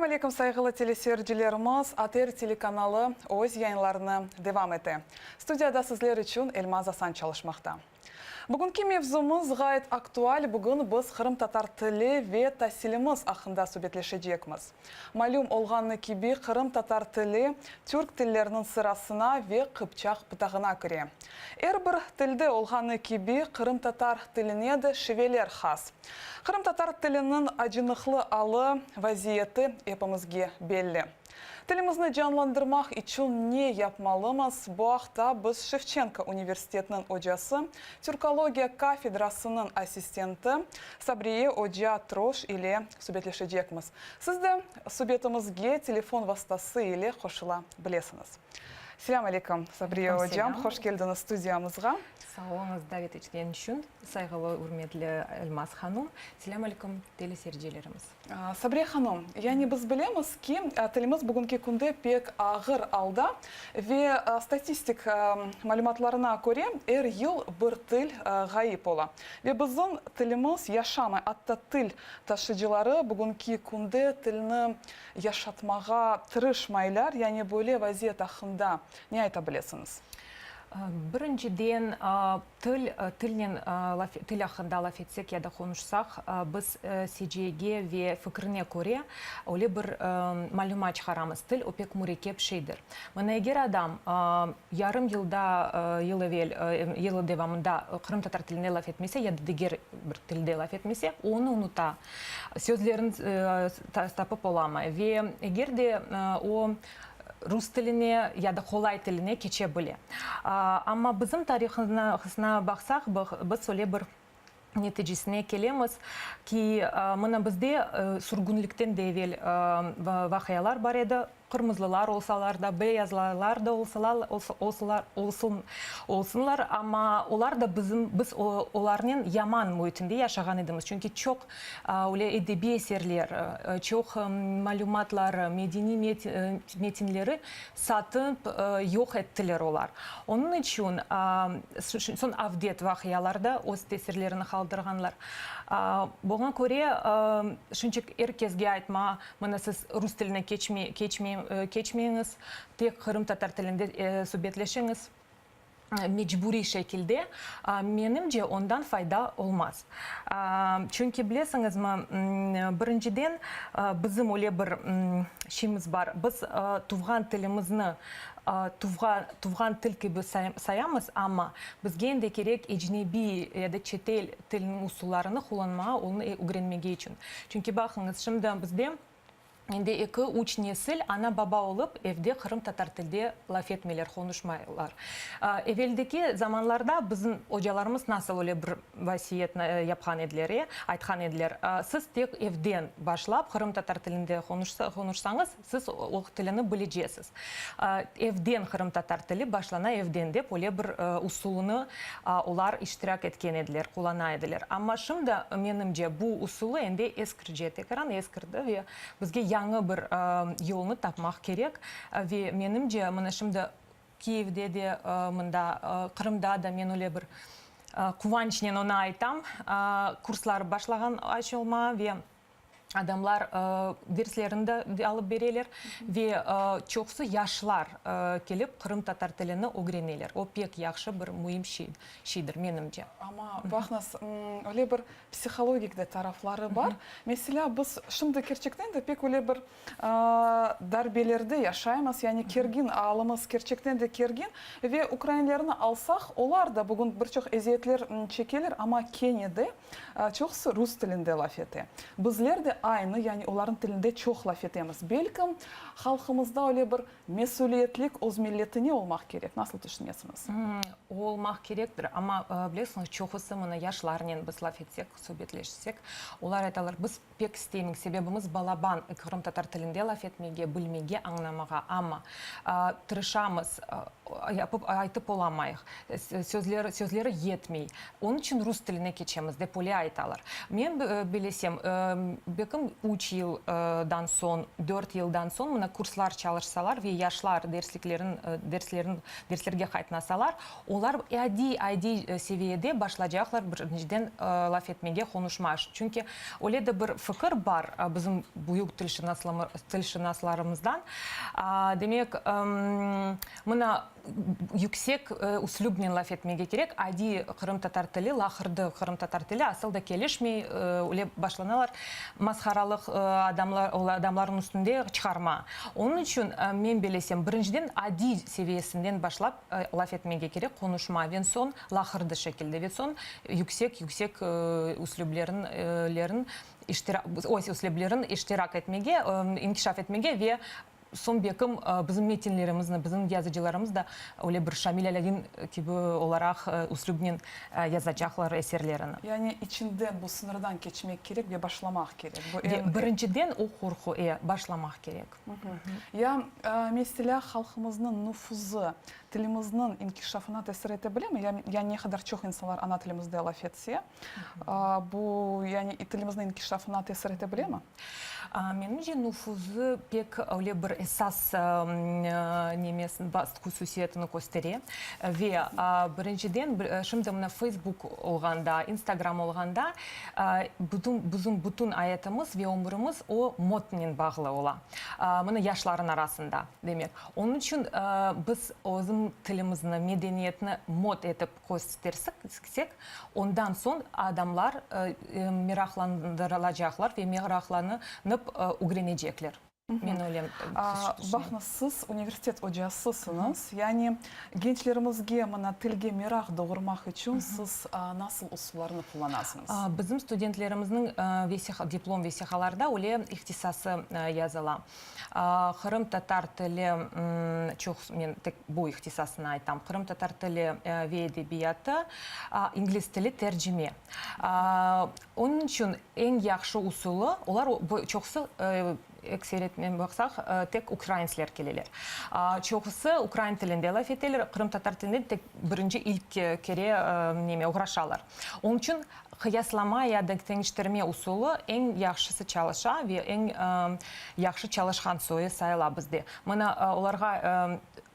Selâm aleyküm, sayğılı teleseyircilerimiz! ATR telekanalı öz yayınlarını devam ete. Studiyada sizler içün Elmaz Asan çalışmaqta. Bugünki mevzumız ğayet aktual, bugün biz qırımtatar tili ve tasilimiz aqqında subetleşecekmiz. Malüm olğanı kibi, qırımtatar tili türk tilleriniñ sırasına ve qıpçaq pıtağına kire. Er bir tilde olğanı kibi, qırımtatar tiline de şiveler has. Qırımtatar tiliniñ acınıqlı alı, vaziyeti epimizge belli. Tilimizni canlandırmaq içün ne yapmalımız, bu aqta biz Şevçenko universitetiniñ ocası, türkologiya kafedrasınıñ assistenti Sabriye oca Troş ile subetleşecekmiz. Siz de subetimizge telefon vastası ile qoşula bilesiñiz. Selâm aleyküm, Sabriye ocam, hoş keldiñiz studiyamızğa. Sağ oluñız davet etken içün, sayğılı, ürmetli Elmaz hanum. Selâm aleyküm, teleseyircilerimiz. Sabriye hanım, yani biz bilemiz ki, tilimiz bugünki künde pek ağır alda ve statistik malümatlarına köre, er yıl bir til ğayıp ola. Ve bizim tilimiz yaşamay, atta til taşıcıları bugünki künde tilni yaşatmağa tırışmaylar. Yani böyle vaziyet aqqında ne ayta bilesiñiz? Birinciden, til, tilnen laf, til aqqında laf etsek ya da qonuşsaq, biz seciyege ve fikrine köre öyle bir malümat çıqaramız. Til, o pek mürekkep şeydir. Mına eger adam yarım yılda, yıl evel, yıl devamında qırımtatar tilinde laf etmese ya da diger bir tilde laf etmese, onı unuta, sözlerini tapıp olamay ve eger de o rus tiline ya da qolay tiline keçe bile. Amma bizim tarihımızna baqsaq, biz öyle bir neticesine kelemiz ki, mına bizde sürgünlikten de evel vaqialar bar edi, qırmızılar olsalar da, beyazlar da olsalar, olsunlar, amma olar da bizim, biz olarnen yaman müitinde yaşağan edimiz, çünki çoq Öyle edebiy eserler, çoq malümatları, medeniy metinleri satıp yoq ettiler olar. Onıñ içün soñ avdet vaqialarda öz tesirlerini qaldırğanlar. Buña köre, şimcik er kesge aytma, mına siz rus tiline keçmeñiz, tek qırımtatar tilinde subetleşiñiz. mecburiy şekilde, menimce, ondan fayda olmaz. Çünki, bilesiñizmi, birinciden, bizim öyle bir şeyimiz bar, biz tuvğan tilimizni tuvğan til kibi sayamız, amma bizge endi kerek ecnebiy ya da çetel tiliniñ usullarını qullanmağa, onı ögrenmege içün. Çünki, baqıñız, şimdi bizde Endi eki, üç nesil ana-baba olıp, evde qırımtatar tilde laf etmeyler, qonuşmaylar. Eveldeki zamanlarda bizim ocalarımız nasıl öyle bir vasiyet yapqan ediler, e, aytqan ediler, siz tek evden başlap qırımtatar tilinde qonuşsañız, siz o tilini bilecesiz. Evden qırımtatar tili başlana evden dep öyle bir usulını olar iştirak etken ediler, qullana ediler. Amma şimdi, menimce, bu usulı endi eskirce, tekrar eskirdi ve bizge yañı bir yolnı tapmaq kerek. Ve menimce, mına şimdi Kiyevde de, mında Qırımda da men öyle bir quvançnen onı aytam, kurslar başlağan açılma ve Adamlar derslerini de alıp bereler ve çoqusı yaşlar kelip qırımtatar tilini ögreneler. O pek yahşı bir müim şeydir, menimce. Amma baqıñız, öyle bir psihologik de tarafları bar. Meselâ, biz şimdi kerçekten de pek öyle bir darbelerde yaşaymız, yani kergin alımız kerçekten de kergin ve ukrainlerni alsaq, olar da bugün bir çoq eziyetler çekeler, amma kene de Çoqusı rus tilinde laf ete. Bizler de aynı, yani olarnıñ tilinde çoq laf etemiz. Belkim, halqımızda öyle bir mesüliyetlik öz milletine olmaq kerek. Nasıl tüşünesiñiz? Olmaq kerektir. Amma, bilesiñiz, çoqusı mına yaşlarnen biz laf etsek, subetleşsek, olar aytalar, biz pek isteymiz, sebebimiz balaban qırımtatar tilinde laf etmege, bilmege, añlamağa, amma tırışamız. Yapıp aytıp olamayıq, sözler, sözleri yetmey. Onıñ içün rus tiline keçemiz, dep öyle aytalar. Men bilesem, belkim üç yıldan soñ, dört yıldan soñ mına kurslar çalışsalar ve yaşlar dersliklerin, derslerin, derslerge qaytnasalar, olar adiy, adiy seviyede başlacaqlar birinciden laf etmege, qonuşmağa. Çünki öyle de bir fikir bar bizim büyük tilşınaslarımızdan, demek, mına yüksek üslüpnen laf etmege kerek, adiy qırımtatar tili, laqırdı qırımtatar tili asıl da kelişmey, öyle başlanalar masharalıq adamlar, adamlarnıñ üstünde çıqarma. Onıñ içün men belesem, birinciden adiy seviyesinden başlap laf etmege kerek, qonuşma, ve soñ laqırdı şekilde, ve soñ yüksek, yüksek üslüplerin lerin öz üslüplerin iştirak etmege, inkişaf etmege ve soñ bekim bizim metinlerimizni, bizim yazıcılarımız da öyle bir Şamil Alâdin kibi olaraq üslüpnen yazacaqlar eserlerini. Yani içinden bu sıñırdan keçmek kerek ve başlamaq kerek. Bu eñ. Birinciden o qorqu, e, başlamaq kerek. Ya, meselâ, halqımıznıñ nufuzı tilimizniñ inkişafına tesir ete bilemi? Ya, ya ne qadar çoq insanlar ana tilimizde laf etse, bu, yani, tilimizniñ inkişafına tesir ete bilemi? Menimce, nufuzı pek öyle bir esas nemesini, hususiyetini köstere. Ve, birinciden, şimdi mına Facebook olğanda, Instagram olğanda, bütün, bizim bütün ayatımız ve ömrümiz o modnen bağlı ola. Mına yaşların arasında, demek. Onıñ içün biz özüm tilimizni, medeniyetni mod etip köstersek, ondan soñ adamlar meraqlandırılacaqlar ve meraqlanıp ögrenecekler. Men öyle tüşünem. Baqıñız, siz universitet ocasısıñız. Yani gençlerimizge mına tilge meraq doğurmaq içün siz nasıl usullarnı qullanasıñız? Bizim studentlerimizniñ vesiqa, diplom vesiqalarda öyle ihtisası yazıla. Qırımtatar tili, çoq men tek bu ihtisasını aytam, qırımtatar tili ve edebiyatı, ingliz tili tercime. Onıñ içün eñ yahşı usulı, olar çoqusı, ekseriyetnen baqsaq, tek ukrainsler keleler. Çoqusı ukrain tilinde laf eteler, qırımtatar tilinde tek birinci ilk kere neme oğraşalar. Onıñ içün qıyaslama ya da teñiştirme usulı eñ yahşısı çalışa ve eñ yahşı çalışqan soyu sayıla bizde. Mına olarğa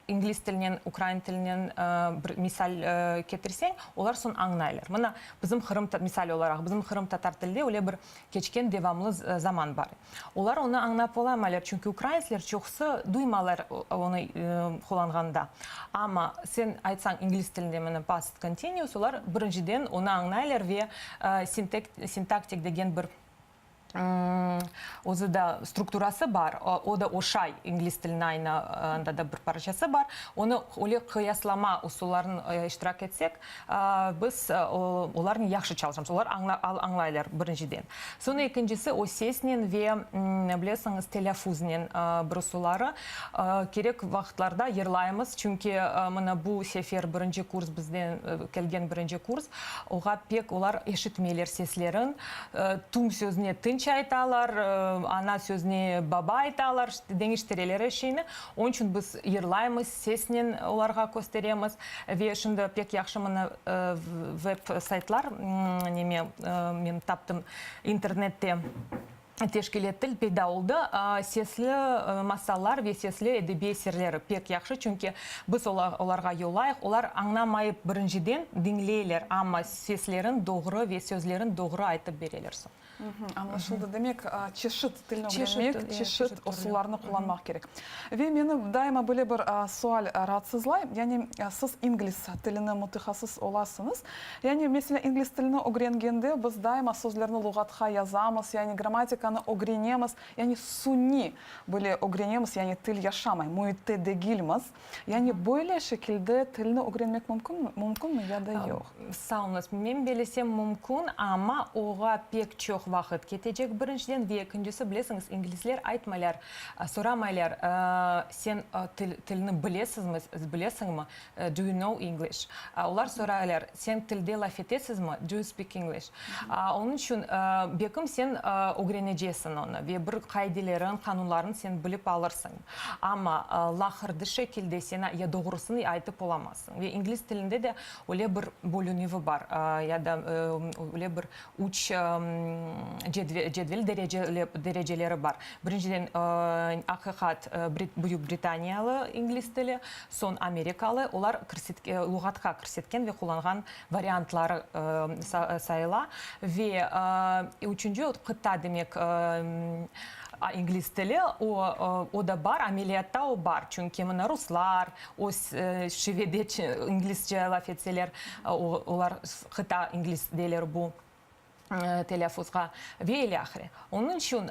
İngliz tilinen, ukrain tilinen bir misal ketirseñ, olar soñ añlaylar. Mına, bizim qırım, misal olaraq, bizim qırımtatar tilde öyle bir keçken devamlı zaman bar. Olar onı añlap olamaylar, çünki ukrainsler çoqusı duymalar onı qullanğanda. Amma sen aytsañ ingliz tilinde mına past continuous, olar birinciden onı añlaylar ve sintaktik degen bir Özü da strukturası bar, o da oşay ingliz tiline aynı, anda da bir parçası bar. Onı öyle qıyaslama usulların iştirak etsek, biz olarnen yahşı çalışamız. Olar añlaylar birinciden. Soñra ekincisi, o sesnen ve, bilesiñiz, telâffuznen bir usulları. Kerek vaqıtlarda yırlaymız, çünki mına bu sefer birinci kurs, bizden kelgen birinci kurs, oğa pek olar eşitmeyler seslerin. Tüm sözüne tınç aytalar, ana sözüne baba aytalar, deñiştireler er şeyni. Onıñ içün biz yırlaymız, sesnen olarğa kösteremiz. Ve şimdi pek yahşı mına web saytlar, neme, men taptım internette. Teşkil ettil, peyda oldı. Sesli masallar ve sesli edebiy eserleri pek yahşı, çünki biz olarğa yollayıq, olar añlamayıp birinciden diñleyler, amma seslerin doğru ve sözlerin doğru aytıp bereler soñ. Añlaşıldı. Demek, çeşit tilni ögrenmek, çeşit usullarnı qullanmaq kerek. Ve meni daima böyle bir sual raatsızlay, yani siz ingliz tilini mütehassıs olasıñız, Yani, meselâ, ingliz tilini ögrengende biz daima sözlerni luğatqa yazamız, yani grammatikanı ögrenemiz, yani suniy böyle ögrenemiz, yani til yaşamay, müitte degilmiz. Yani böyle şekilde tilni ögrenmek mümkünmi, mümkünmi ya da yoq? Sağ oluñız. Men belesem mümkün, amma oğa pek çoq vaqıt ketecek, birinciden, ve ekincisi, bilesiñiz, inglizler aytmaylar, soramaylar, sen til, tilni bilesizmi, bilesiñmi, Do you know English? Olar soraylar, sen tilde laf etesizmi? Do you speak English? Onıñ içün, bekim sen ögrenecek. ögrenecesiñ onı ve bir qaidelerin, qanunların sen bilip alırsıñ. Amma laqırdı şekilde sen ya doğrusını aytıp olamazsıñ. Ve ingliz tilinde de öyle bir bölünüvi bar, ya da öyle bir üç cedvel dereceleri bar. Birinciden, aqiqat Büyük Britaniyalı ingliz tili, soñ amerikalı, olar luğatqa kirsetken ve qullanğan variantları sayıla. Ve üçünci, qıta, demek, ingliz tili, o, o da bar, ameliyatta o bar, çünki mına ruslar öz şivede inglizce laf etseler, olar qıta ingliz deyler bu telâffuzğa ve ilâhre. Onıñ içün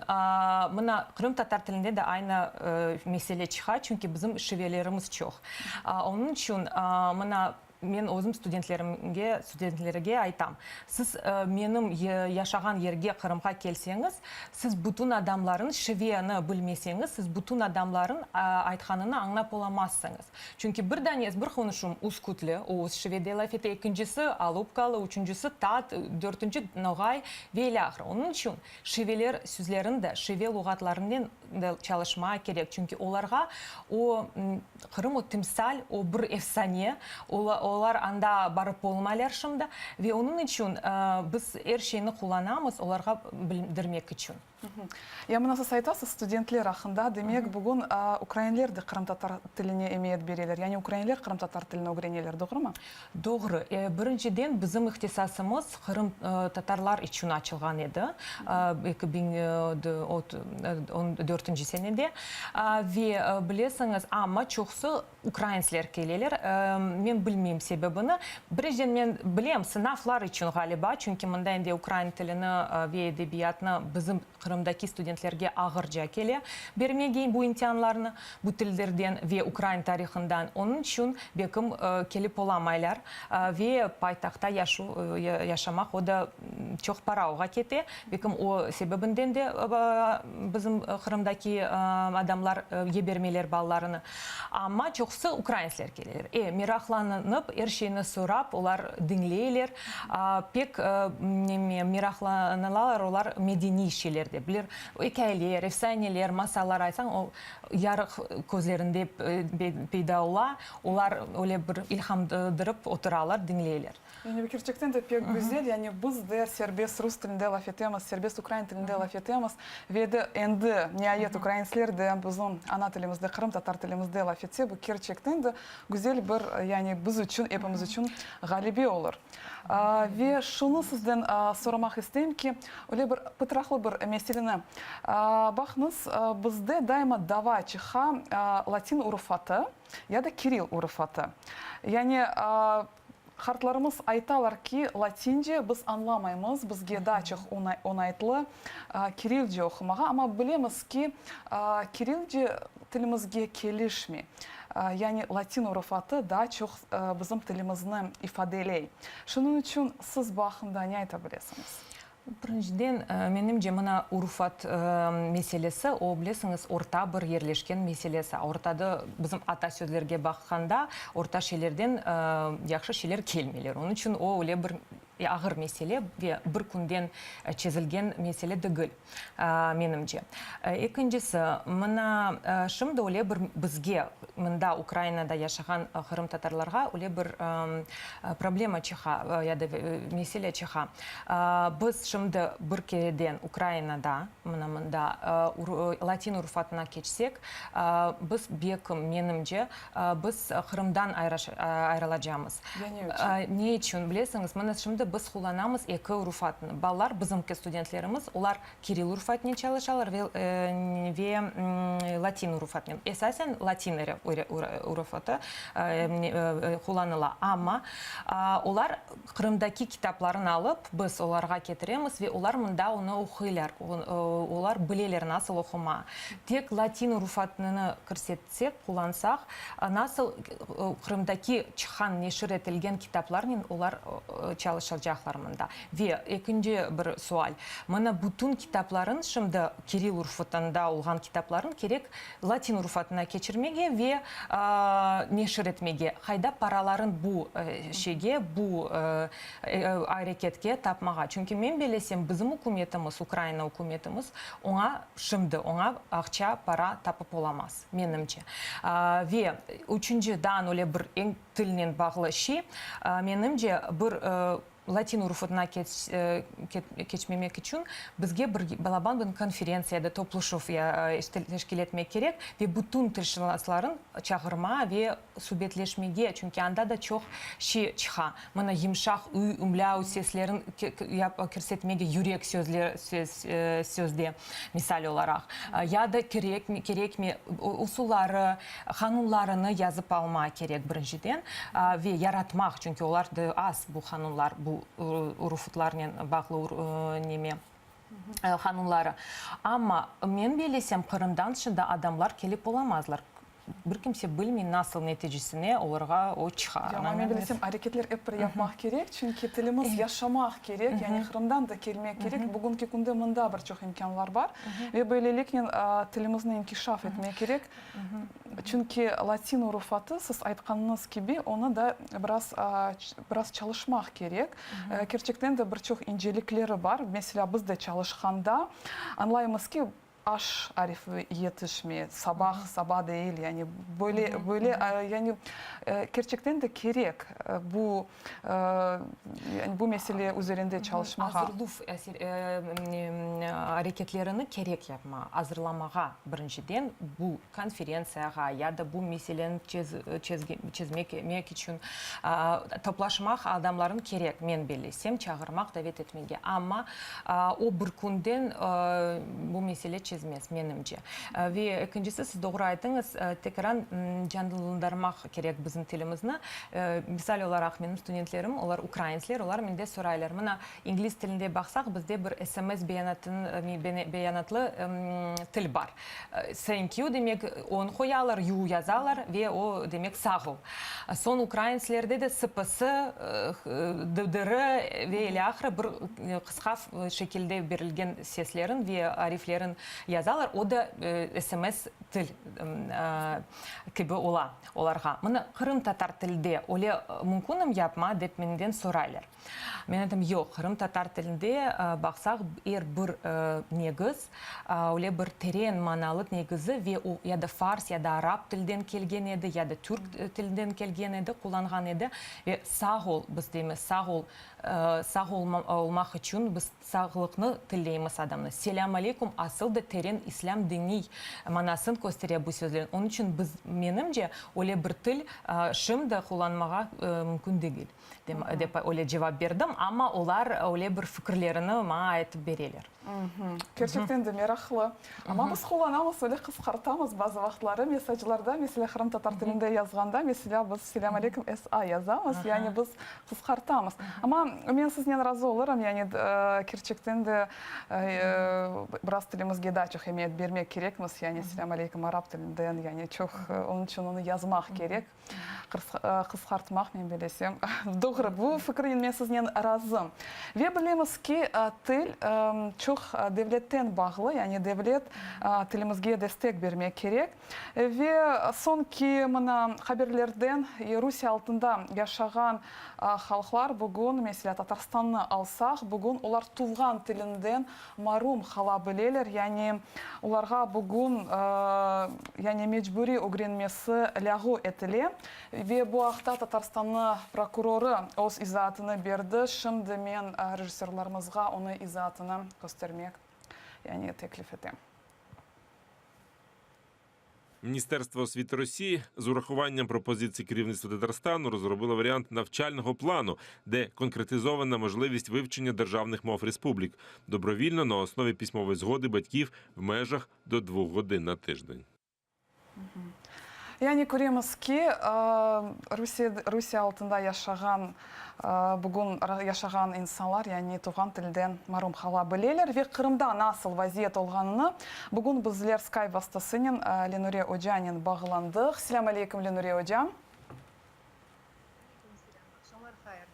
mına qırımtatar tilinde de aynı mesele çıqa, çünki bizim şivelerimiz çoq. Onıñ içün mına men özüm studentlerimge, studentlerge aytam, siz menim yaşağan yerge, Qırımğa kelseñiz, siz bütün adamların şiveni bilmeseñiz, siz bütün adamların aytqanını añlap olamazsıñız. Çünki bir danesi, bir qonuşum üskütli, o öz şivede laf ete, ekincisi alupkalı, üçüncisi tat, dörtünci noğay ve ilâhre. Onıñ içün şiveler sözlerin de, şive luğatlarınen de çalışmağa kerek. Çünki olarğa o Qırım o timsal, o bir efsane, olar anda barıp olmaylar şimdi ve onıñ içün biz er şeyni qullanamız olarğa bildirmek içün. Ya mına siz aytasız studentler aqqında, demek bugün ukrainler de qırımtatar tiline emiyet bereler, yani ukrainler qırımtatar tilini ögreneler, doğrumı? Doğru. Birinciden, bizim ihtisasımız qırım tatarlar içün açılğan edi, 2014 senede. Ve bilesiñiz, amma çoqusı ukrainsler keleler. Men bilmeyim sebebini. Birinciden, men bilem, sınavlar içün ğaliba, çünki mında endi ukrain tilini ve edebiyatnı bizim Qırımdaki studentlerge ağırca kele bermege bu imtianlarnı, bu tillerden ve ukrain tarihından, onıñ içün bekim kelip olamaylar ve paytahta yaşu, yaşamaq o da çoq para oğa kete, bekim o sebebinden de bizim Qırımdaki adamlar yebermeyler balalarını. Amma çoqusı ukrainsler keleler. E, meraqlanıp, er şeyni sorap, olar diñleyler. Pek neme, meraqlanılalar olar medeniy şeylerde. Bilir, ikâyeler, efsaneler, masallar aytsañ, o, yarıq közlerinde peyda ola. Olar öyle bir ilhamdırıp oturalar, diñleyler. Yani bu kerçekten de pek güzel, yani biz de serbest rus tilinde laf etemiz, serbest ukrain tilinde laf etemiz ve de endi niayet ukrainsler de bizim ana tilimizde, qırımtatar tilimizde laf etse, bu kerçekten de güzel bir, yani biz içün, epimiz içün ğalebe olur. Ve şunı sizden soramaq isteyim ki, öyle bir pıtraqlı bir meseleni, baqıñız, bizde daima dava çıqa latin urufatı ya da kiril urufatı, yani Qartlarımız aytalar ki, latince biz añlamaymız, bizge daa çoq oñaytlı kirilce oqumağa, amma bilemiz ki, kirilce tilimizge kelişmey. Yani latin urufatı daa çoq bizim tilimizni ifadeley. Şunıñ içün siz bu aqqında ne ayta bilesiñiz? Birinciden, menimce, mına urufat meselesi, o, bilesiñiz, orta bir yerleşken meselesi. Ortada bizim ata sözlerge baqqanda, orta şeylerden yahşı şeyler kelmeyler. Onıñ içün o, öyle bir ağır mesele ve bir künden çezilgen mesele degil, menimce. Ekincisi, mına şimdi öyle bir bizge, mında Ukrainada yaşağan qırımtatarlarğa öyle bir problema çıqa ya da mesele çıqa. Biz şimdi bir kereden Ukrainada, mına mında, latin urufatına keçsek, biz belkim, menimce, biz Qırımdan ayrılacamız. Ya ne içün? Ne içün, bilesiñiz, mına şimdi biz qullanamız eki urufatnı. Balalar, bizimki studentlerimiz, olar kiril urufatınen çalışalar ve ve latin urufatınen. Esasen latin urufatı qullanıla, amma olar Qırımdaki kitaplarını alıp, biz olarğa ketiremiz ve olar mında onı oquylar, olar bileler nasıl oquma. Tek latin urufatını kirsetsek, qullansaq, nasıl Qırımdaki çıqqan, neşir etilgen kitaplarnen olar çalışacaqlar. toplaşacaqlar mında? Ve ekinci bir sual, mına bütün kitapların, şimdi kiril urufatında olğan kitapların kerek latin urufatına keçirmege ve neşir etmege. Qayda paraların bu şeyge, bu areketke tapmağa? Çünki men bellesem, bizim ükümetimiz, Ukraina ükümetimiz oña şimdi oña aqça, para tapıp olamaz, menimce. Ve üçünci, daa öyle bir eñ tilnen bağlı şey, menimce, bir latin urufatına keçmemek içün bizge bir balaban bir konferentsiya ya da topluşuv teşkil etmek kerek ve bütün tilşınasların çağırma ve subetleşmege, çünki anda da çoq şey çıqa. Mına yımşaq ü, ümlâut seslerin kirsetmege yürek sözde, misal olaraq, ya da kerekmi, kerekmi usulları, qanunlarını yazıp alma kerek birinciden ve yaratmaq, çünki olar da az bu qanunlar, bu urufutlarnen bağlı neme qanunları. Amma men bellesem, Qırımdan tışında adamlar kelip olamazlar. Bir kimse bilmey, nasıl neticesine olarğa o çıqa. Amma men bilsem, areketler ep bir yapmaq kerek, çünki tilimiz yaşamaq kerek, yani Qırımdan da kelmek kerek. Bugünki künde mında bir çoq imkânlar bar ve böyleliknen tilimizni inkişaf etmek kerek. Çünki latin urufatı, siz aytqanıñız kibi, onı da biraz biraz çalışmaq kerek. Kerçekten de bir çoq incelikleri bar. Meselâ, biz de çalışqanda añlaymız ki, Aş arifi yetişmey, sabah, saba değil, yani böyle, böyle, yani kerçekten de kerek bu, yani bu mesele üzerinde çalışmağa. Azırluv areketlerini kerek yapma, azırlamağa, birinciden, bu konferentsiyağa ya da bu meseleni çezmek içün toplaşmaq adamların kerek, men bellesem, çağırmaq, davet etmege. Amma o bir künden bu mesele çezmez, menimce. Ve ekincisi, siz doğru aytıñız, tekrar canlandırmaq kerek bizim tilimizni. Misal olaraq, menim studentlerim, olar ukrainsler, olar mende soraylar, mına, ingliz tilinde baqsaq, bizde bir SMS beyanatlı til bar. Thank you demek, on qoyalar, you yazalar ve o demek sağ ol. Soñ ukrainslerde de SPS, ddr ve ilâhre bir qısqa şekilde berilgen seslerin ve ariflerin yazalar, o da sms til kibi ola olarğa. Mına qırımtatar tilde öyle mümkünmi yapma dep menden soraylar. Men aytam, yoq, qırımtatar tilinde baqsaq, er bir negiz, öyle bir teren manalı negizi ve o ya da fars, ya da arap tilden kelgen edi, ya da türk tilinden kelgen edi, qullanğan edi. Ve sağ ol, biz deymiz, sağ ol, sağ olmaq içün biz sağlıqnı tileymiz adamnı. Selâm aleykum asıl da teren islâm diniy manasın köstere bu sözlerin. Onıñ içün biz, menimce, öyle bir til şimdi qullanmağa mümkün degil. Dep öyle cevap berdim, amma olar öyle bir fikirlerini maña aytıp bereler. Kerçekten de meraqlı. Amma biz qullanamız, öyle qısqartamız bazı vaqıtları mesajlarda, meselâ, qırımtatar tilinde yazğanda, meselâ, biz Selâm aleyküm SA yazamız, yani biz qısqartamız. Amma men siznen razı olurım, yani kerçekten de biraz tilimizge daa çoq emiyet bermek kerekmiz, yani Selâm aleyküm arap tilinden, yani çoq, onıñ içün onı yazmaq kerek. Qısqartmaq, men bilesem. Doğru, bu fikirnen men siznen razım. Ve bilemiz ki, til çoq devletten bağlı, yani devlet tilimizge destek bermek kerek. Ve soñki mına haberlerden Rusiye altında yaşağan halqlar bugün, meselâ, Tatarstannı alsaq, bugün olar tuvğan tilinden marum qala bileler, yani olarğa bugün yani mecburiy ögrenmesi lâğu etile. Ve bu aqta Tatarstannı prokurorı öz izaatını berdi. Şimdi men rejissörlarımızğa onı izaatını köstermek yani teklif etem. Міністерство освіти Росії з урахуванням пропозицій керівництва Татарстану розробило варіант навчального плану, де конкретизована можливість вивчення державних мов республік добровільно на основі письмової згоди батьків в межах до 2 годин на тиждень. Yani köremiz ki, Rusiye, Rusiye altında yaşağan, bugün yaşağan insanlar, yani tuvğan tilden marum qala bileler ve Qırımda nasıl vaziyet olğanını bugün bizler Skype vastasınen Lenure ocanen bağlandıq. Selâm aleyküm, Lenure oca. Aleyküm selâm, aqşamlar hayır.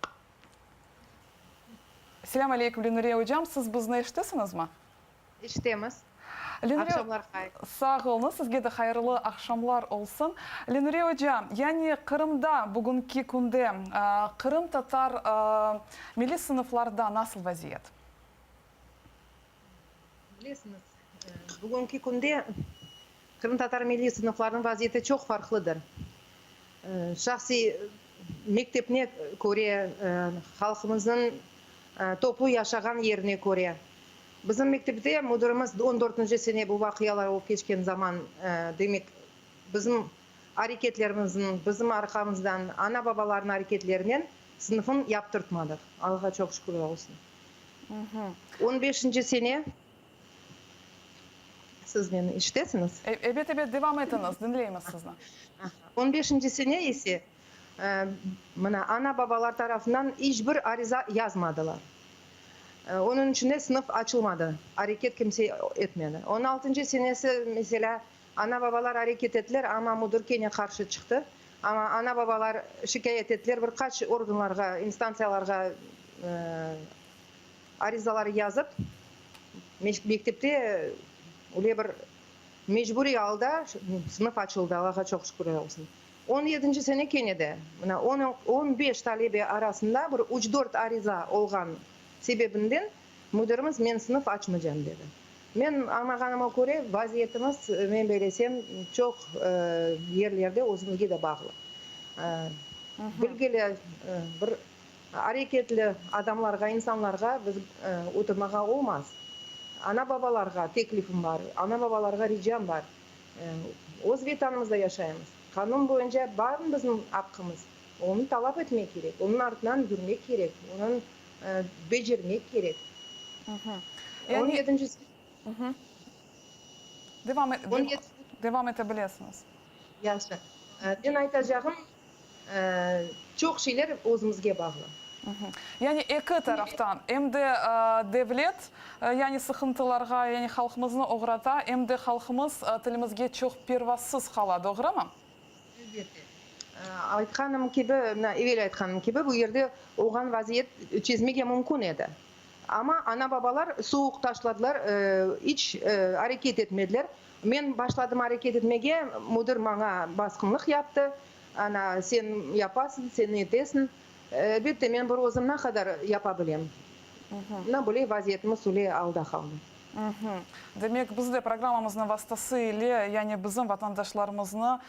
Selâm aleyküm, Lenuriye ocam, siz bizni eşitesiñizmi? Eşitemiz. Lenuriye, Aqşamlar hayır. Sağ oluñız, sizge de hayırlı aqşamlar olsun. Lenuriye oca, yani Qırımda bugünki künde qırımtatar milliy sınıflarda nasıl vaziyet? Bilesiñiz, bugünki künde qırımtatar milliy sınıflarınıñ vaziyeti çoq farqlıdır. Şahsiy mektepne köre, halqımıznıñ toplu yaşağan yerine köre. Bizim mektepte müdirimiz on dörtünci sene bu vaqialar olıp keçken zaman, demek, bizim areketlerimizniñ, bizim arqamızdan ana-babalarnıñ areketlerinen sınıfın yaptırtmadıq, Allağa çoq şükürler olsun. On beşinci sene, siz meni eşitesiñiz? Ebet, ebet, devam etiñiz, diñleymiz sizni. On beşinci sene ise, mına, ana-babalar tarafından iç bir ariza yazmadılar. Onıñ içün de sınıf açılmadı, areket kimse etmedi. On altıncı senesi, meselâ, ana-babalar areket ettiler, amma müdir kene qarşı çıqtı. Amma ana-babalar şikâyet ettiler, bir qaç organlarğa, instantsiyalarğa arizalar yazıp, mektepte öyle bir mecburiy alda sınıf açıldı, Allağa çoq şükürler olsun. On yedinci sene kene de, mına, on, on beş talebe arasında bir üç-dört ariza olğan sebebinden müdirimiz men sınıf açmaycam dedi. Men añlağanıma köre, vaziyetimiz, men belesem, çoq yerlerde özümizge de bağlı. Bilgili, bir areketli adamlarğa, insanlarğa biz oturmağa olmaz. Ana-babalarğa teklifim bar, ana-babalarğa ricam bar. Öz Vetanımızda yaşaymız. Qanun boyunca barmı bizim aqqımız? Onı talap etmek kerek, onıñ artınan yürmek kerek, onı becermek kerek. On yedinci Devam ete bilesiñiz. Yahşı. Men aytacağım, Çoq şeyler özümizge bağlı. Yani eki taraftan, em de devlet, yani sıqıntılarğa, yani halqımıznı oğrata, em de halqımız tilimizge çoq pervasız qala, doğrumı? Elbette. Aytqanım kibi, mına evel aytqanım kibi, bu yerde olğan vaziyet çezmege mümkün edi. Amma ana-babalar suvuq taşladılar, iç areket etmediler. Men başladım areket etmege, müdir maña basqınlıq yaptı. Ana, sen yapasıñ, sen etesiñ. Elbette, men bir özüm ne qadar yapa bilem. Mına böyle vaziyetimiz öyle alda qaldı. Demek, biz de programmamıznıñ vastası ile, yani bizim vatandaşlarımıznı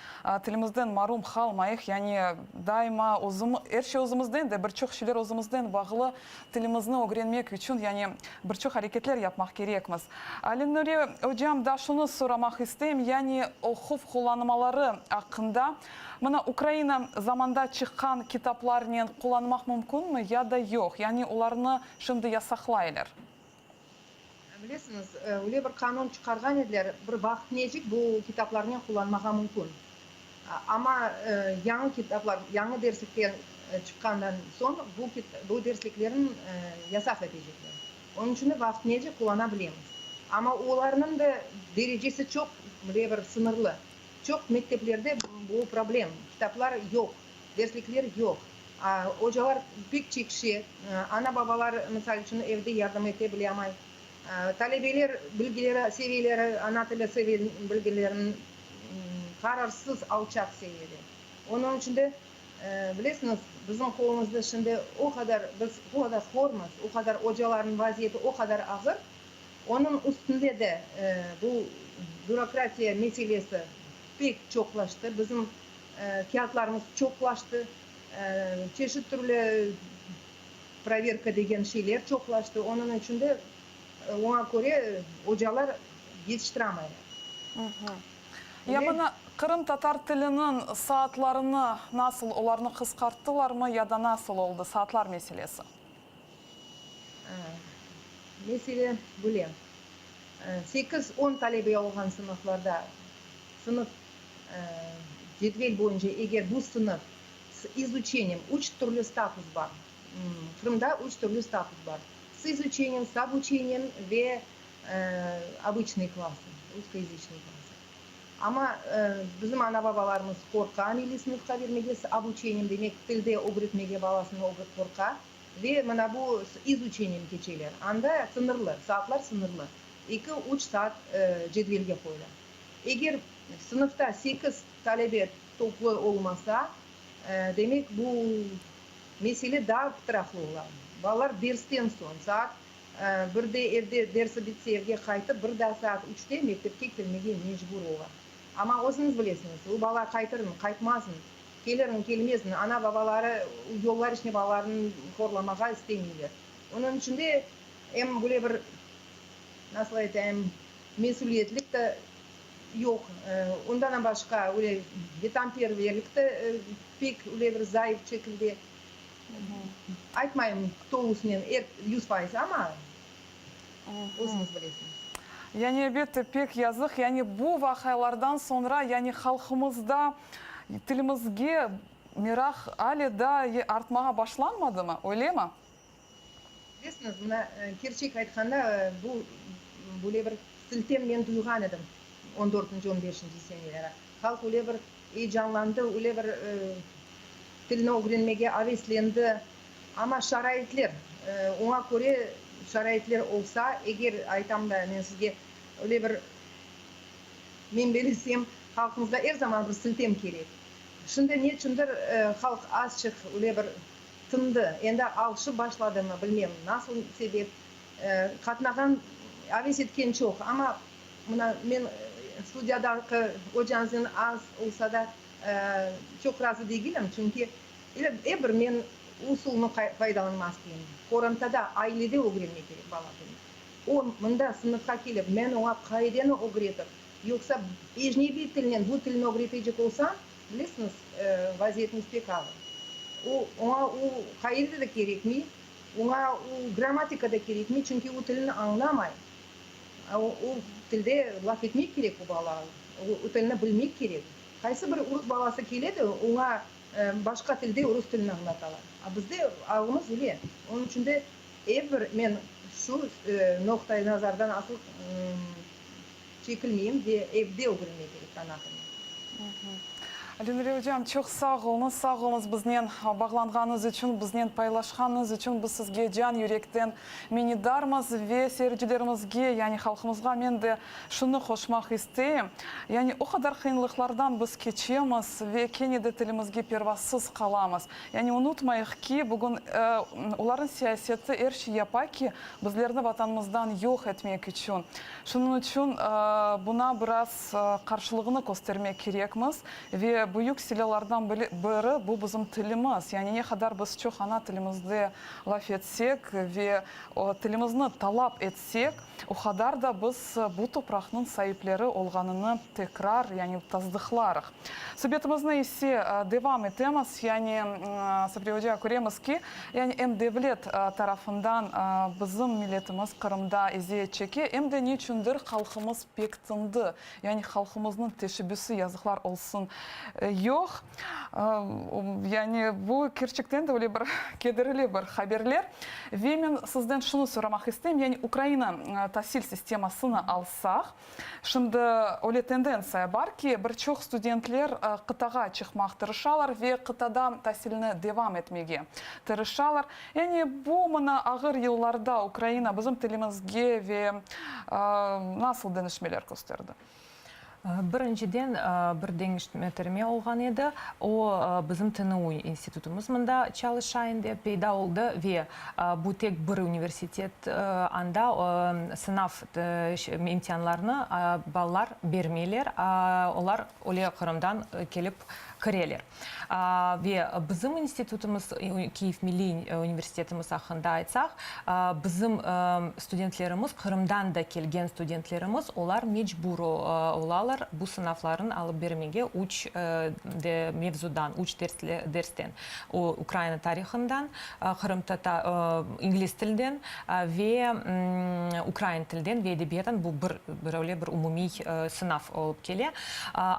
tilimizden marum qalmayıq, yani daima özüm, er şey özümizden de, bir çoq şeyler özümizden bağlı, tilimizni ögrenmek içün, yani bir çoq areketler yapmaq kerekmiz. Alinure ocam, daa şunı soramaq isteyim, yani oquv qullanmaları aqqında, mına Ukraina zamanda çıqqan kitaplarnen qullanmaq mümkünmi ya da yoq, yani olarnı şimdi yasaqlaylar? Bilesiñiz, öyle bir qanun çıqarğan ediler, bir vaqıt necik bu kitaplarnen qullanmağa mümkün. Amma yañı kitaplar, yañı derslikler çıqqandan soñ bu bu dersliklerni yasaq etecekler. Onıñ içün de vaqıt necik qullana bilemiz. Amma olarnıñ da derecesi çoq bile bir sıñırlı. Çoq mekteplerde bu problem, kitaplar yoq, derslikler yoq. Ocalar pek çekişe, ana-babalar, misal içün, evde yardım ete bilemay. Talebeler bilgileri, seviyeleri, ana tili bilgileriniñ qararsız alçaq seviyede. Onıñ içün de, bilesiñiz, bizim qolumızda şimdi o qadar, biz o qadar hormız, o qadar ocalarnıñ vaziyeti o qadar ağır, onıñ üstünde de bu bürokratiya meselesi pek çoqlaştı. Bizim kâğıtlarımız çoqlaştı, çeşit türlü proverka degen şeyler çoqlaştı. Onıñ içün de oña köre ocalar yetiştiramaylar. Ya mına qırımtatar tiliniñ saatlarını nasıl, olarnı qısqarttılarmı ya da nasıl oldı saatlar meselesi? Mesele böyle, sekiz, on talebe olğan sınıflarda sınıf cedvel boyunca eger bu sınıf s izuçeniyem, üç türlü status bar, Qırımda üç türlü status bar, s izuçeniyem, s obuçeniyem ve obıçnıy klası, russkoyazıçnıy klası. Amma bizim ana-babalarımız qorqa milliy sınıfqa bermege, s obuçeniyem, demek, tilde ögretmege balasını qorqa. Ve mına bu izuçeniyeni keçeler. Anda sıñırlı, saatlar sıñırlı. Eki, üç saat cedvelge qoyula. Eger sınıfta sekiz talebe toplu olmasa, demek bu mesele daa pıtraqlı ola. Balalar dersten soñ, saat birde evde dersi bitse evge qaytıp, bir daa saat üçte mektepke kelmege mecbur ola. Amma özüñiz bilesiñiz, u bala qaytırmı, qaytmazmı, kelirmi, kelmezmi, ana-babaları yollar içinde balalarını horlamağa istemeyler. Onıñ içün de em böyle bir, nasıl aytayım, mesüliyetlik de yoq. Ondan da başqa, öyle vetanperverlik de pek öyle bir zayıf şekilde. Aytmayım tolusınen, er 100%, amma özüñiz bilesiñiz. Yani, elbette, pek yazıq. Yani, bu vaqialardan soñra, yani, halqımızda tilimizge meraq ale daa artmağa başlanmadımı, öylemi? Bilesiñiz, mına, kerçek aytqanda, bu böyle bir siltem men duyğan edim on dörtünci, on beşinci seneleri. Halq öyle bir eyecanlandı, öyle bir tilni ögrenmege aveslendi. Amma şaraitler, oña köre şaraitler olsa, eger, aytam da men sizge, öyle bir, men belesem, halqımızğa er zaman bir siltem kerek. Şimdi neçündir halq azçıq öyle bir Tındı. Endi alışıp başladımı, bilmem, nasıl sebep. Qatnağan, aves etken çoq, amma mına men studiyadaki ocañıznen az olsa da çoq razı degilim, çünki ep bir men usulnı faydalanmaq isteyim. Qorantada, ailede ögrenmek kerek bala tilini. O, mında sınıfqa kelip, men oña qaideni ögretip, yoqsa ecnebiy tilnen bu tilni ögretecek olsam, Bilesiñiz, vaziyetimiz pek ağır. O, oña o qaide de kerekmey, oña o grammatika da kerekmey, çünki o tilni añlamay. O, o tilde laf etmek kerek o bala, o tilni bilmek kerek. Qaysı bir urus balası kele de, oña başqa tilde urus tilini añlatalar. A bizde alımız öyle. Onıñ içün de er bir men şu noqta-i nazardan asıl Çekilmeyim ve evde ögrenmek kerek ana tilini. Lenure ocam, çoq sağ oluñız, sağ oluñız biznen bağlanğanıñız içün, biznen paylaşqanıñız içün. Biz sizge can yürekten minnetdarmız ve seyircilerimizge, yani halqımızğa men de şunı qoşmaq isteyim, yani o qadar qıyınlıqlardan biz keçemiz ve kene de tilimizge pervasız qalamız. Yani unutmayıq ki, bugün olarnıñ siyaseti er şey yapa ki, bizlerni vatanımızdan yoq etmek içün. Şunıñ içün buna biraz qarşılığını köstermek kerekmiz ve büyük silâlardan biri bu bizim tilimiz. Yani ne qadar biz çoq ana tilimizde laf etsek ve tilimizni talap etsek, o qadar da biz bu topraqnıñ saipleri olğanını tekrar, yani tasdıqlarıq. Subetimizni ise devam etemiz. Yani, Sabri oca, köremiz ki, yani em devlet tarafından bizim milletimiz Qırımda eziyet çeke, em de neçündir halqımız pek tındı. Yani halqımıznıñ teşebbüsi, yazıqlar olsun, yoq. Yani bu kerçekten de öyle bir kederli bir haberler. Ve men sizden şunı soramaq isteyim, yani Ukraina tasil sistemasını alsaq, Şimdi öyle tendentsiya bar ki, bir çoq studentler qıtağa çıqmaq tırışalar ve qıtada tasilni devam etmege tırışalar. Yani bu mına ağır yıllarda Ukraina bizim tilimizge ve nasıl deñişmeler kösterdi? Birinciden, bir deñiştirme olğan edi. O, bizim TNU institutımız mında çalışa endi, peyda oldı ve bu tek bir universitet, anda sınav imtianlarını balalar bermeyler, olar öyle Qırımdan kelip kireler. Ve bizim institutımız, Kiyev milliy universitetimiz aqqında aytsaq, bizim studentlerimiz, Qırımdan da kelgen studentlerimiz, olar mecbur olalar bu sınavlarnı alıp bermege üç mevzudan, üç dersten, o, Ukraina tarihından, ingliz tilden ve ukrain tilden ve edebiyattan, bu bir, öyle bir umumiy sınav olıp kele.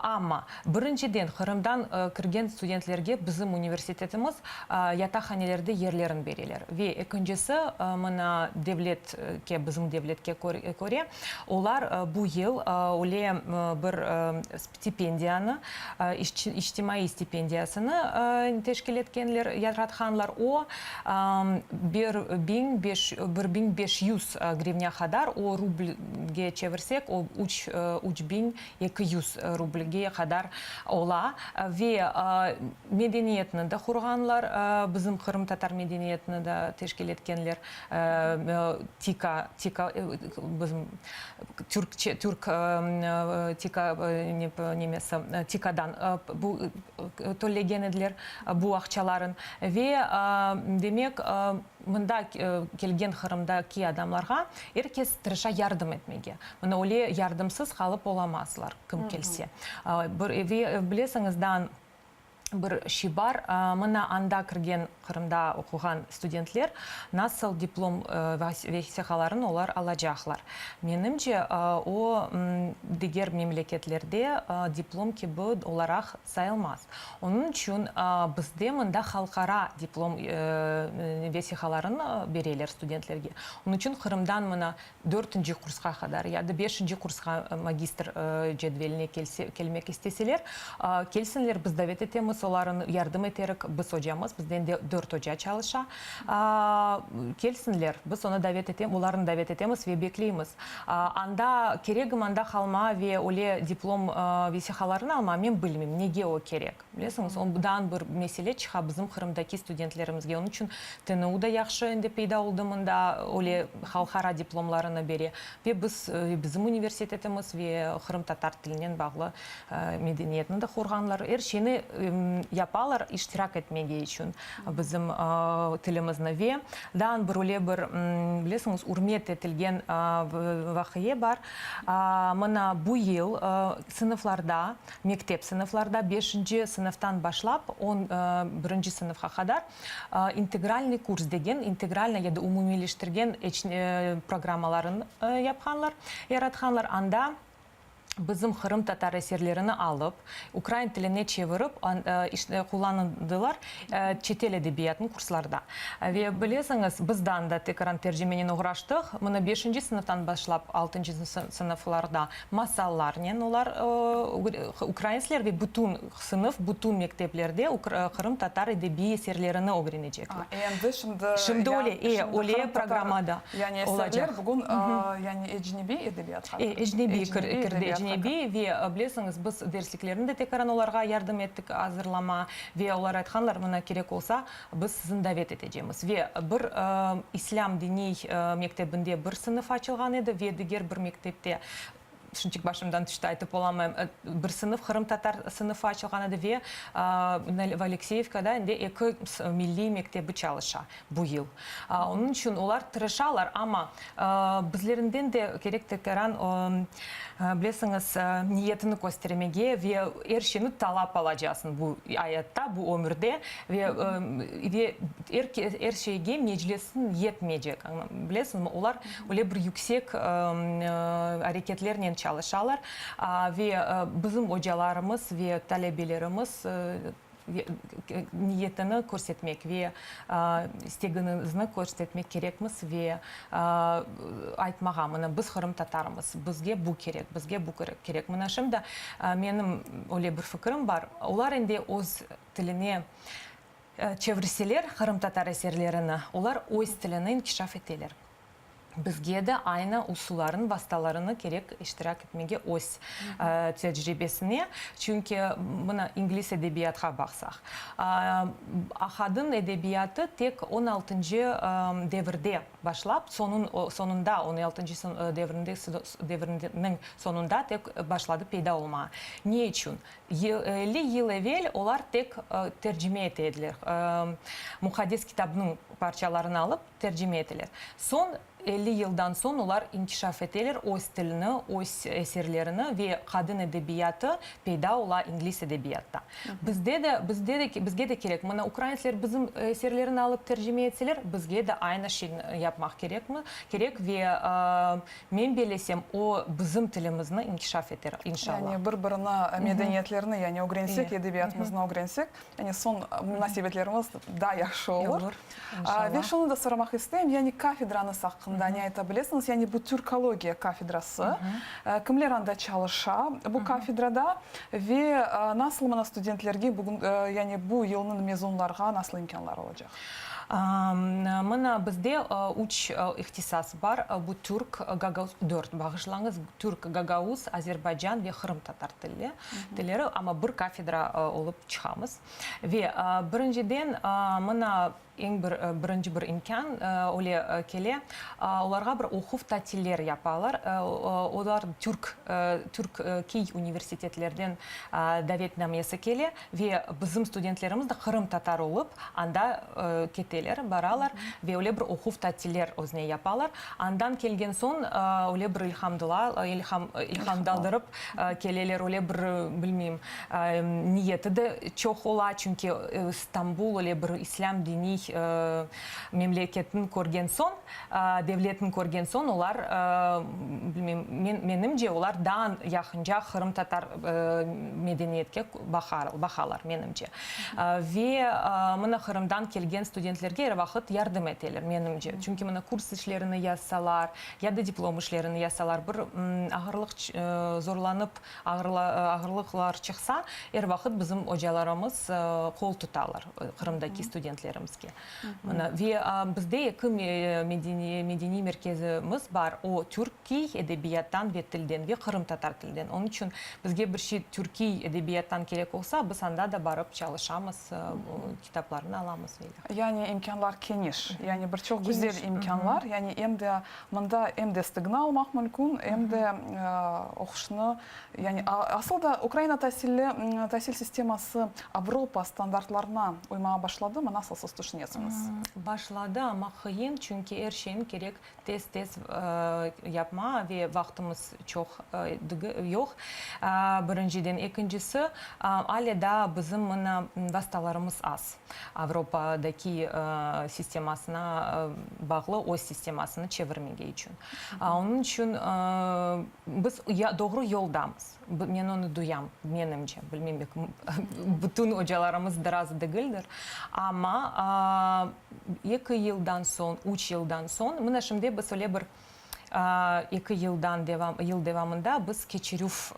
Amma, birinciden, Qırımdan. kirgen studentlerge bizim universitetimiz yataqhanelerde yerlerin bereler. Ve ekincisi, mına devletke, bizim devletke köre, olar bu yıl öyle bir stipendiyanı, içtimaiy stipendiyasını teşkil etkenler, yaratqanlar. O, bir biñ beş, bir 1500 grivnâ qadar, o rublge çevirsek, o üç, 3200 rublge qadar ola. Ve medeniyetni de qurğanlar, bizim qırımtatar medeniyetini de teşkil etkenler, TİKA, TİKA, bizim türkçe, türk TİKA nemesi, TİKAdan bu töllegen ediler bu aqçaların. Ve demek, mında kelgen Qırımdaki adamlarğa er kes tırışa yardım etmege. Mına öyle yardımsız qalıp olamazlar, kim kelse. Bir, ve bilesiñiz, daa bir şey bar, mına anda kirgen, Qırımda oquğan studentler nasıl diplom vesiqalarını olar alacaqlar? Menimce, o, diger memleketlerde diplom kibi olaraq sayılmaz. Onıñ içün bizde mında halqara diplom vesiqalarını bereler studentlerge. Onıñ içün Qırımdan mına dörtünci kursqa qadar ya da beşinci kursqa magistr cedveline kelse, kelmek isteseler, kelsinler, biz davet etemiz olarnı, yardım eterik, biz ocamız, bizden de dört oca çalışa, kelsinler, biz onı davet etem, olarnı davet etemiz ve bekleymiz. Anda keregim anda qalma ve öyle diplom vesiqalarını alma, men bilmeyim, nege o kerek. Bilesiñiz, ondan bir mesele çıqa bizim Qırımdaki studentlerimizge. Onıñ içün TNU da yahşı endi peyda oldı mında, öyle halqara diplomlarını bere. Ve biz, bizim universitetimiz ve qırımtatar tilinen bağlı medeniyetni de qurğanlar. Er şeyni yapalar iştirak etmege içün bizim tilimizni. Ve daa bir öyle bir, bilesiñiz, ürmet etilgen vaqia bar. Mına bu yıl sınıflarda Mektep sınıflarda beşinci sınıftan başlap on birinci sınıfqa qadar integralnıy kurs degen, integralnıy ya da umumiyleştirgen programmaların yapqanlar, yaratqanlar. Anda bizim qırımtatar eserlerini alıp, ukrain tiline çevirip qullanıldılar çetel edebiyatınıñ kurslarda. Ve bilesiñiz, biz de anda tekrar tercimenen oğraştıq. Mına beşinci sınıftan başlap altıncı sınıflarda Masallarnen olar ukrainsler ve bütün sınıf, bütün mekteplerde qırımtatar edebiy eserlerini ögrenecekler. Endi şimdi Şimdi öyle, e, öyle programmada yani olacaq. Eserler bugün yani ecnebiy edebiyatqa E, ecnebiy kirdi, ecnebiy ve bilesiñiz, biz dersliklerni de tekaran olarğa yardım ettik azırlama ve olar aytqanlar, mına kerek olsa, biz sizni davet etecemiz. Ve bir islâm diniy mektebinde bir sınıf açılğan edi ve diger bir mektepte, şimdicik başımdan tüşti, aytıp olamayım, bir sınıf, qırımtatar sınıfı açılğan edi ve Alekseyevkada endi eki milliy mektebi çalışa bu yıl. Onıñ içün olar tırışalar, amma bizlerinden de kerek tekaran, bilesiñiz, niyetini köstermege ve er şeyni talap alacaqsıñ bu ayatta, bu ömürde ve ve er er şeyge meclisiñ yetmeycek, bilesiñmi, olar öyle bir yüksek areketlernen çalışalar ve bizim ocalarımız ve talebelerimiz niyetini körsetmek ve isteginizni körsetmek kerekmiz ve aytmağa, mına biz qırımtatarmız, bizge bu kerek, bizge bu kerek. Mına şimdi menim öyle bir fikirim bar, olar endi öz tiline çevirseler qırımtatar eserlerini, olar öz tilini inkişaf eteler. Bizge de aynı usulların, vastalarını kerek iştirak etmege öz tecribesine. Çünki mına ingliz edebiyatqa baqsaq, Ahadın edebiyatı tek on altıncı devirde başlap, soñun, soñunda, on altıncı devrinde, devriniñ soñunda tek başladı peyda olmağa. Ne içün? 50 yıl evel olar tek tercime ete ediler, Muqaddes Kitabnıñ parçalarını alıp, tercime eteler. Soñ. 50 yıldan soñ olar inkişaf eteler öz tilini, öz eserlerini ve qadın edebiyatı peyda ola ingliz edebiyatta. Bizde de, bizde de, bizge de kerek. Mına ukrainsler bizim eserlerini alıp tercime etseler, bizge de aynı şeyni yapmaq kerekmi, kerek ve men bellesem, o bizim tilimizni inkişaf eter, inşallah. Yani bir-birini, medeniyetlerini, yani ögrensek, edebiyatımıznı ögrensek, Yani soñ munasebetlerimiz daa yahşı olur. Olur, inşallah. Ve şunı da soramaq isteyim, yani kafedrañız aqqında ne ayta bilesiñiz? Yani bu türkologiya kafedrası, kimler anda çalışa bu kafedrada ve nasıl mına studentlerge bugün, yani bu yılnıñ mezunlarğa nasıl imkânlar olacaq? Mına bizde üç ihtisas bar, bu türk, gagauz, dört, bağışlañız, türk, gagauz, azerbaycan ve qırımtatar tilli. Tilleri, amma bir kafedra olıp çıqamız. Ve birinciden, mına eñ bir birinci bir imkân öyle kele, olarğa bir oquv tatiller yapalar. Olar türk, türkiy universitetlerden davetnamesi kele ve bizim studentlerimiz de qırımtatar olıp anda keteler, baralar ve öyle bir oquv tatiller özüne yapalar. Andan kelgen soñ öyle bir ilhamdıla, ilham, ilhamdaldırıp Keleler, öyle bir, bilmeyim, niyeti de çoq ola, çünki İstanbul öyle bir islâm diniy memleketni körgen soñ, devletni körgen soñ, olar, bilmeyim, men, menimce, olar daa yaqınca qırımtatar medeniyetke baqalar, menimce. Ve mına Qırımdan kelgen studentlerge er vaqıt yardım eteler, menimce. Çünki mına kurs işlerini yazsalar, Ya da diplom işlerini yazsalar, bir ağırlıq zorlanıp, ağırlıqlar çıqsa, er vaqıt bizim ocalarımız qol tutalar Qırımdaki studentlerimizge. Mına, ve bizde eki medeniy merkezimiz bar, o, türkiy edebiyattan ve tilden ve qırımtatar tilden. Onıñ içün bizge bir şey türkiy edebiyattan kerek olsa, biz anda da barıp çalışamız, kitaplarnı alamız ve ilâhre. Yani imkânlar keniş, yani bir çoq güzel imkânlar, yani em de mında em destegini almaq mümkün, em de oquşnı, yani asıl da Ukraina tasilli, tasil sisteması Avropa standartlarına uymağa başladımı, nasıl siz tüşünesiñiz? Başladı, amma qıyın, çünki er şeyni kerek Tez-tez yapma ve vaqtımız çoq yoq, birinciden. Ekincisi, ale daa bizim mına vastalarımız az, Avropadaki sistemasına bağlı öz sistemasını çevirmege içün. Onıñ içün biz doğru yoldamız. Men onı duyam, menimce, bilmeyim, belki bütün ocalarımız razı degildir, amma eki yıldan soñ, üç yıldan soñ, mına şimdi biz öyle bir eki yıldan devam, yıl devamında biz keçirüv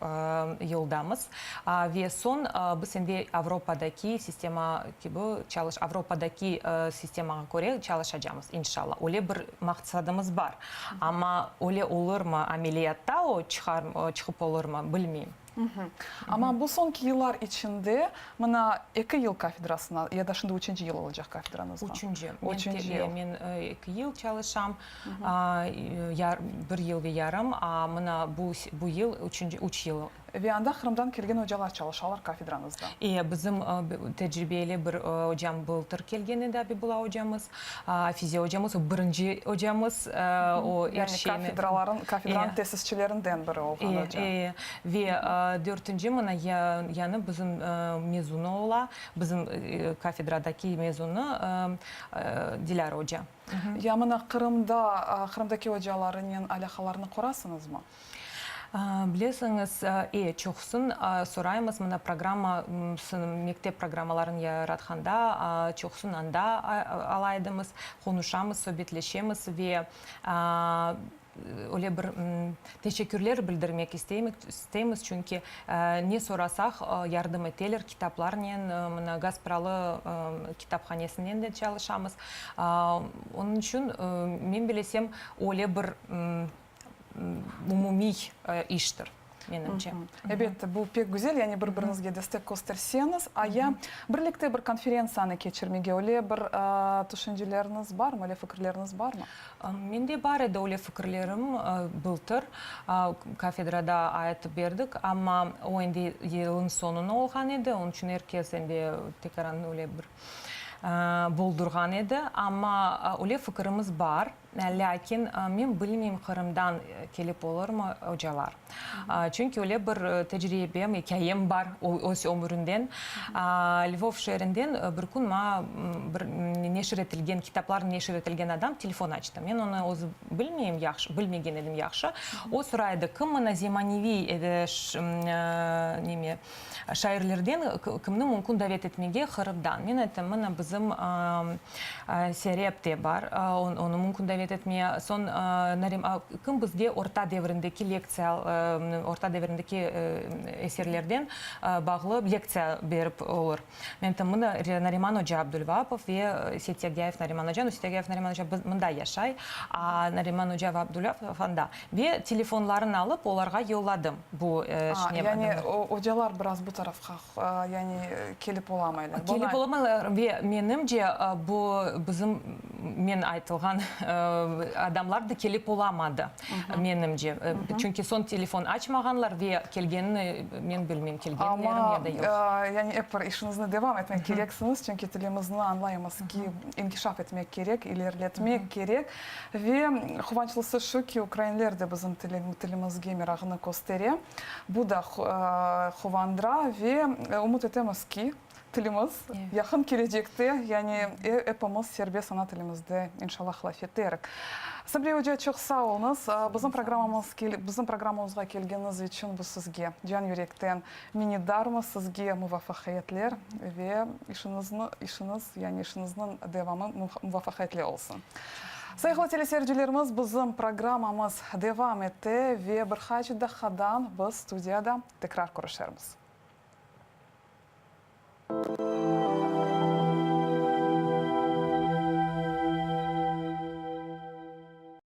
yoldamız ve soñ biz endi Avropadaki sistema kibi çalış, Avropadaki sistemağa köre çalışacamız, inşallah. Öyle bir maqsadımız bar. Amma öyle olurmı, ameliyatta o çıqar, çıqıp olurmı, bilmeyim. Amma bu soñki yıllar içinde, mına, eki yıl kafedrasına, ya da şimdi üçünci yıl olacaq kafedrañızğa? Üçünci. Üçünci yıl. Men eki yıl çalışam, bir yıl ve yarım, a mına bu, bu yıl üçünci, üç yıl. Ve anda Qırımdan kelgen ocalar çalışalar kafedrañızda. E, bizim tecribeli bir ocam bıltır kelgen edi, Abibulla ocamız, Afize ocamız, o birinci ocamız, o er şeyni... Yani kafedraların, kafedranıñ tesisçilerinden biri olğan oca. E, e, ve dörtünci mına yañı bizim mezunı ola, bizim kafedradaki mezunı Dilâra oca. Ya mına Qırımda, Qırımdaki ocalarınen alâqalarnı qurasıñızmı? Bilesiñiz, e, çoqsun soraymız, mına programma, mektep programmalarını yaratqanda çoqsun anda ala edimiz, qonuşamız, sobetleşemiz ve öyle bir teşekkürler bildirmek isteymiz, çünki ne sorasaq yardım eteler, kitaplarnen, mına Gaspralı kitaphanesinen de çalışamız. Onıñ içün men bilesem, öyle bir umumiy iştir, menimce. Ebet, bu pek güzel, yani bir-biriñizge destek kösterseñiz. A ya birlikte bir konferentsiyanı keçirmege öyle bir tüşünceleriñiz barmı, öyle fikirleriñiz barmı? Mende bar edi öyle fikirlerim bıltır kafedrada aytıp berdik, amma o endi yılın soñuna olğan edi, onıñ içün er kes endi tekaran öyle bir boldurğan edi. Amma öyle fikirimiz bar. Lâkin men bilmeyim Qırımdan kelip olurmı ocalar. Çünki öyle bir tecribem, ikâyem bar öz ömürinden. Lvov şeerinden bir kün maña bir neşir etilgen, kitaplar neşir etilgen adam telefon açtı. Men onı özü bilmeyim yahşı, bilmegen edim yahşı. O soray edi, kim mına zemaneviy neme, Şairlerden kimni mümkün davet etmege Qırımdan? Men ayttım, mına bizim Serep de bar, onı mümkün davet etmege. Soñ kim bizge orta devrindeki lektsiya, orta devrindeki eserlerden bağlı lektsiya berip olur? Men ayttım, mına Nariman oca Abdulvaapov ve Seytyagyayev Nariman oca. No, Seytyagyayev Nariman oca mında yaşay, a Nariman oca ve Abdulvaapov anda. Ve telefonlarını alıp, olarğa yolladım bu şine. Yani ocalar biraz bu tarafqa yani kelip olamaylar. Kelip olamaylar ve menimce bu bizim men aytılğan adamlar da kelip olamadı menimce. Çünki soñ telefon açmağanlar ve kelgenini men bilmeyim, kelgenlermi ya da yoq. Amma yani ep bir işiñizni devam etmek kereksiñiz, çünki tilimizni añlaymız ki, inkişaf etmek kerek, ileriletmek kerek. Ve quvançlısı şu ki, ukrainler de bizim tilimizge merağını köstere. Bu da quvandıra ve ümüt etemiz ki, tilimiz yaqın kelecekte, yani epimiz serbest ana tilimizde inşallah laf eterik. Sabriye oca, çoq sağ oluñız. Bizim programmamız, bizim programmamızğa kelgeniñiz içün biz sizge can yürekten minnetdarmız, sizge muvafaqiyetler ve işiñizni, işiñiz, yani işiñizniñ devamı muvafaqiyetli olsun. Sayğılı teleseyircilerimiz, bizim programmamız devam ete ve bir qaç daqqadan biz studiyada tekrar körüşermiz.